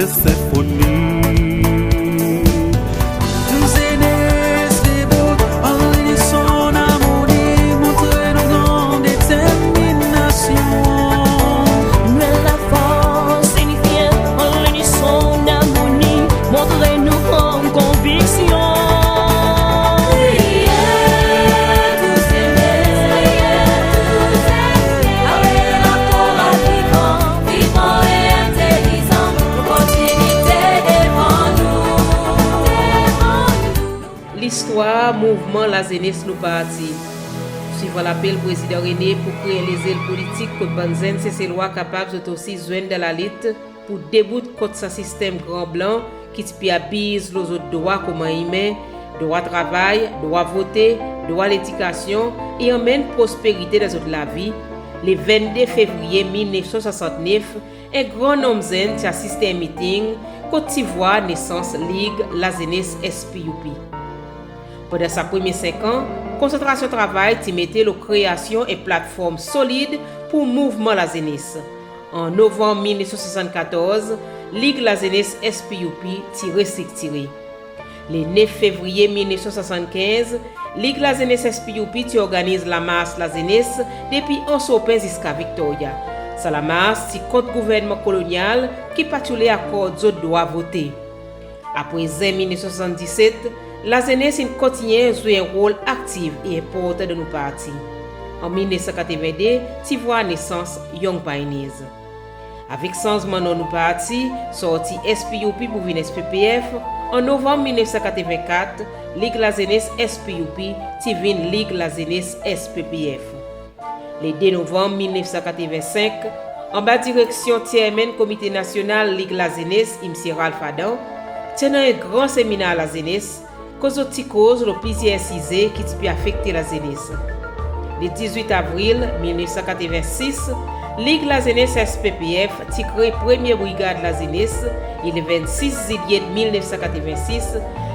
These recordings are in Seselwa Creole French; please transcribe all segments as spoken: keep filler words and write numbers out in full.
Senfoni. Tou zenes debout, an lini son amoni, montre nou gran determinasyon. Nwel lafors inifye, an lini son amoni, montre nou gran konviksyon. Vivan e entelizan, nou kontinyen devan nou. Listwar mouvman lazenes nou parti. Swivan lapel Prezidan René pour kree lezel politik kot bann zenn Seselwa kapab zot osi zwenn dan lalit pour debout kont sa sistenm gran blan ki ti pe abiz lo zot drwa konman imen, drwa travay, drwa vote, drwa ledikasyon e anmenn prosperite dan zot lavi, le vennde Fevriye mil nef san swasant nef, en gran nonm zenn ti asiste en miting kot ti vwar nesans Lig Lazenes S P U P. Pandan sa premye senk an, konsantrasyon travay ti mete lo kreasyon en platform solid pour mouvman lazenes. An Novanm mil nef san swasannkatorz, Lig Lazenes S P U P ti restriktire. Le nef Fevriye mil nef san swasannkenz, Lig Lazenes S P U P ti organiz lamars lazenes depi Anse Aux Pins ziska Victoria. Sa lamars ti kont gouvernman kolonyal ki pa ti oule akord zot drwa vote. Apre Zen mil nef san swasanndiset, lazenes in kontinyen zwe en rol aktiv e enportan dan nou parti. An mil nef san katreven-de, ti vwar nesans Young Pioneers. Avek sanzman non nou parti, sorti S P U P pour vin S P P F, an Novanm mil nef san katreven-kat, Lig Lazenes S P U P ti vin Lig Lazenes S P P F. Le de Novanm mil nef san katreven-senk, anba direksyon Tyermenn Komite Nasyonal Lig Lazenes, Msye Ralph Adam, ti annan en gran seminar lazenes, kot zot ti koz lo plizyer size ki ti pe afekte lazenes. Le dizwit Avril mil nef san katreven-sis, Lig Lazenes S P P F ti kree premye brigad lazenes, e le vennsis Zilyet mil nef san katreven-sis,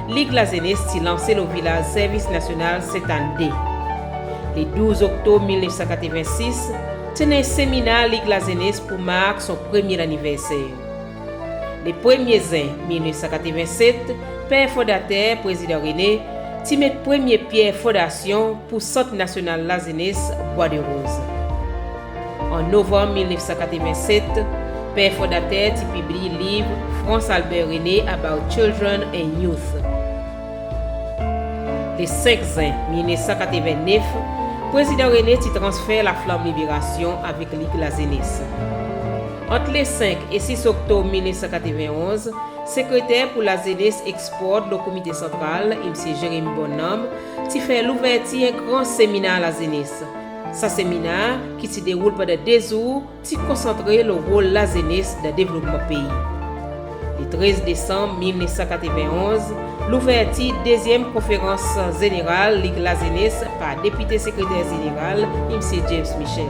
Lig Lazenes ti lanse lo vilaz Servis Nasyonal Sentand. Le douz Oktob mil nef san katreven-sis, ti annan en seminar Lig Lazenes pour mark son premye laniverser. Le premye Zen mil nef san katreven-set, Per fondater, Prezidan René, ti met premye pyer fondasyon pour Sant Nasyonal Lazenes Bwa de Roz. An Novanm mil nef san katreven-set, Per fondater ti pibliy liv France Albert René About Children and Youth. Le senk Zen mil nef san katreven-nef, Prezidan René ti transfer laflanm liberasyon avek Lig Lazenes. Ant le senk e sis Oktob mil nef san katreven-onz, Sekreter pour Lazenes Export lo Komite Santral, Msye Jérémie Bonnanme, ti fer louvertir en gran seminar lazenes. Sa seminar, ki ti deroul pandan de zour, ti konsantre lo rol lazenes dan devlopman pei. Le trez Desanm mil nef san katreven-onz, louvertir dezyenm konferans zeneral Lig Lazenes par Depite Sekreter Zeneral, Msye James Michel.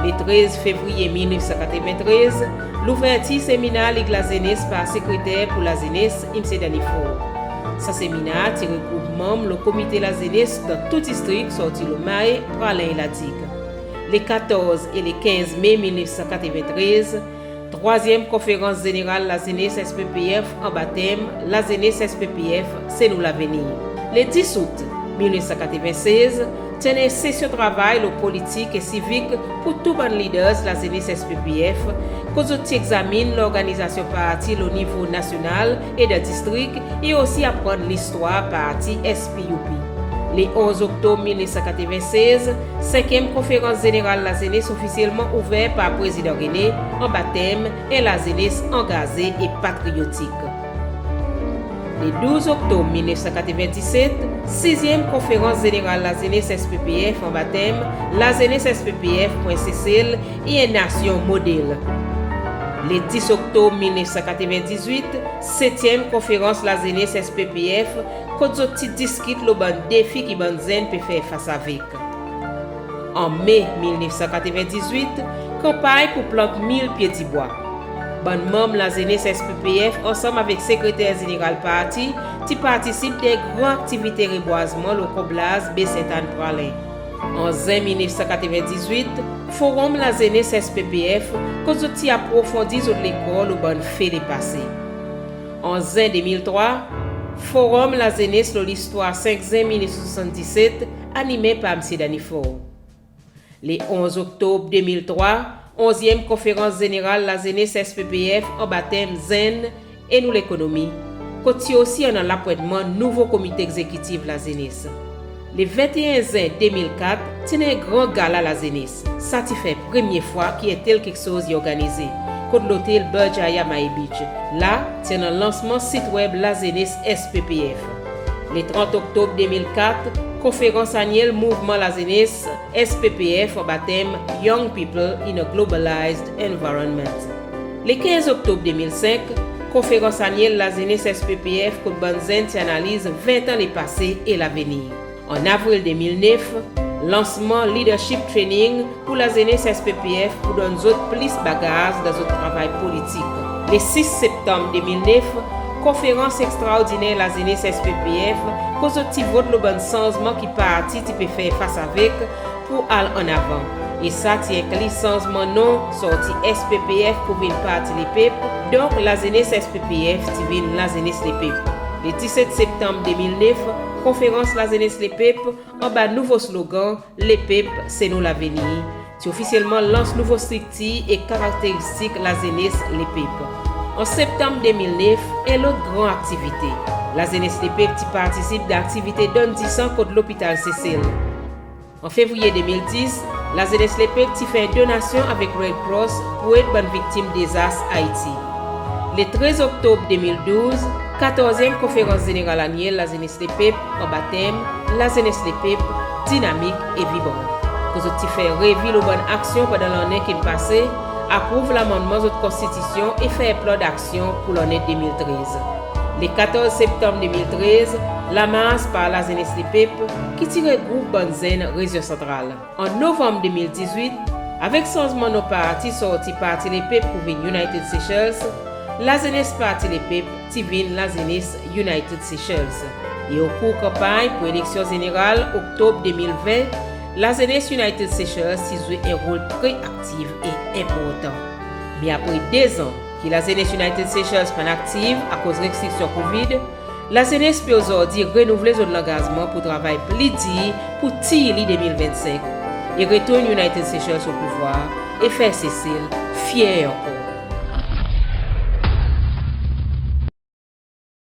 Le trez Fevriye mil nef san katreven-trez, louvertir seminar Lig Lazenes par Sekreter pour Lazenes, Msye Danny Faure. Sa seminar ti regroup manm lo Komite Lazenes dan tou distrik, sorti lo Mahé, Praslin e La Digue. Le katorz e le kenz Me mil nef san katreven-trez, trwazyenm Konferans Zeneral Lazenes S P P F anba tem Lazenes S P P F, se nou lavenir. Le dis Out mil nef san katreven-sez, ti annan en sesyon travay lo politik e sivik pour tou bann leaders lazenes S P P F, kot zot ti egzamin lorganizasyon parti lo nivo nasyonal e dan distrik, e osi aprann listwar parti S P U P. Le onz Oktob mil nef san katreven-sez, senkyenm Konferans Zeneral Lazenes ofisyelman ouver par Prezidan René, anba tem En lazenes angaze e patriyotik. Le douz Oktob mil nef san katreven-diset, sizyenm Konferans Zeneral Lazenes S P P F anba tem Lazenes S P P F pour en Sesel e en nasyon model. Le dis Oktob mil nef san katreven-dizwit, setyenm Konferans Lazenes S P P F, kot zot ti diskit lo bann defi ki bann zenn pe fer fas avek. An Me mil nef san katreven-dizwit, kanpay pour plant mil pye dibwa. Bann manm lazenes S P P F ansanm avek Sekreter Zeneral parti ti partisip dan en gran aktivite rebwazman lo konblaz Be Sentand Praslin. An Zen mil nef san katreven diz wit, Foronm Lazenes S P P F, kot zot ti aprofondi zot lekor lo bann fe lepase. An Zen de mil trwa, Foronm Lazenes lo listwar senk Zen mil nef san swasann diset, animen par Msye Danny Faure. Le onz Oktob de mil trwa, onzyenm Konferans Zeneral Lazenes S P P F anba tem Zen e nou lekonomi, kot ti osi annan lapwentman nouvo Komite Egzekitif Lazenes. Le venteen Zen de mil kat, ti annan en gran gala lazenes. Sa ti fer premye fwa ki en tel keksoz i organize, kot lotel Berjaya Mahe Beach. La, ti annan lansman sit web Lazenes S P P F. Le trant Oktob de mil kat, Konferans Anyel Mouvman Lazenes S P P F anba tem Young People in a Globalized Environment. Le kenz Oktob de mil senk, Konferans Anyel Lazenes S P P F kot bann zenn ti analiz ven an lepase e lavenir. An Avril de mil nef, lansman Leadership Training pour lazenes S P P F pour donn zot plis bagaz dan zot travay politik. Le sis Septanm de mil nef, Konferans Ekstraordiner Lazenes S P P F, kot zot ti vot lo bann sanzman ki parti ti pe fer fas avek pour al an avan. E sa ti enkli sanzman non sorti S P P F pour vin Parti Lepep, donk Lazenes S P P F ti vin Lazenes Lepep. Le diset Septanm de mil nef, Konferans Lazenes Lepep anba nouvo slogan Lepep se nou lavenir, ti ofisyelman lans nouvo striktir e karakteristik Lazenes Lepep. An Septanm de mil nef, en lot gran aktivite. Lazenes Lepep ti partisip dan aktivite donn disan kot Lopital Sesel. An Fevriye de mil dis, Lazenes Lepep ti fer donasyon avek Red Cross pour ed bann viktim dezas Ayiti. Le trez Oktob de mil douz, katorz Konferans Zeneral Anyel Lazenes Lepep anba tem Lazenes Lepep, dinamik e vibran, kot zot ti fer revi lo bann aksyon pandan lannen ki'n pase, aprouv lamannman zot Konstitisyon e fer plan daksyon pour lannen de mil trez. Le katorz Septanm de mil trez, lamars par Lazenes Lepep ki ti regroup bann zenn rezyon santral. An Novanm de mil dizwit, avek sanzman non parti sorti Parti Lepep pour vin United Seychelles, Lazenes Parti Lepep ti vin Lazenes United Seychelles. E okour kanpanny pour eleksyon zeneral Oktob de mil ven, Lazenes United Seychelles ti zwe en rol tre aktiv e enportan. Me apre de zan ki Lazenes United Seychelles pa'n aktiv akoz restriksyon COVID, lazenes pe ozordi renouvle zot langazman pour travay pli dir pour tir li de mil vennsenk e retourn United Seychelles o pouvwar e fer Sesel fyer ankor.